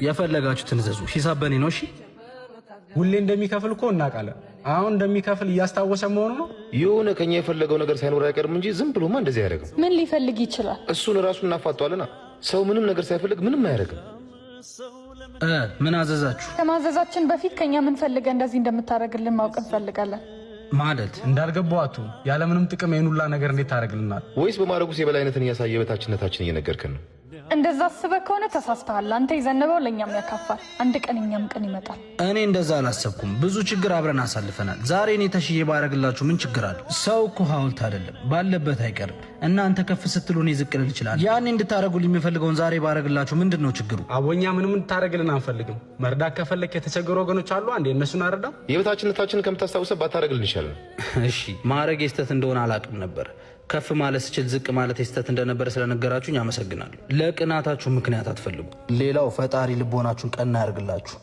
የፈለጋችሁትን እዘዙ። ሂሳብ በኔ ነው። እሺ። ሁሌ እንደሚከፍል እኮ እናውቃለን። አሁን እንደሚከፍል እያስታወሰ መሆኑ ነው። የሆነ ከኛ የፈለገው ነገር ሳይኖር አይቀርም እንጂ ዝም ብሎማ እንደዚህ አያደርግም። ምን ሊፈልግ ይችላል? እሱን ራሱን እናፋጠዋለና። ሰው ምንም ነገር ሳይፈልግ ምንም አያደርግም። ምን አዘዛችሁ? ከማዘዛችን በፊት ከኛ ምን ፈልገህ እንደዚህ እንደምታደርግልን ማወቅ እንፈልጋለን። ማለት? እንዳልገባው አትሁን። ያለምንም ጥቅም ይህን ሁላ ነገር እንዴት ታደርግልናል? ወይስ በማድረጉ የበላይነትን እያሳየ የበታችነታችን እየነገርከን ነው? እንደዛ አስበህ ከሆነ ተሳስተሃል። አንተ የዘነበው ለእኛም ያካፋል። አንድ ቀን እኛም ቀን ይመጣል። እኔ እንደዛ አላሰብኩም። ብዙ ችግር አብረን አሳልፈናል። ዛሬ እኔ ተሽዬ ባረግላችሁ ምን ችግር አለ? ሰው እኮ ሐውልት አይደለም፣ ባለበት አይቀርም። እናንተ ከፍ ስትሉ እኔ ዝቅ ልል እችላለሁ። ያኔ እንድታረጉልኝ የሚፈልገውን ዛሬ ባረግላችሁ ምንድን ነው ችግሩ? አቦኛ ምንም እንድታደርግልን አንፈልግም። መርዳት ከፈለክ የተቸገሩ ወገኖች አሉ፣ አንዴ እነሱን አረዳ። የበታችነታችንን ከምታስታውሰ ባታደርግልን ይሻላል። እሺ፣ ማድረግ የስተት እንደሆነ አላውቅም ነበር። ከፍ ማለት ስችል ዝቅ ማለት የስተት እንደነበረ ስለነገራችሁኝ አመሰግናለሁ። ለቅናታችሁ ምክንያት አትፈልጉ። ሌላው ፈጣሪ ልቦናችሁን ቀና ያርግላችሁ።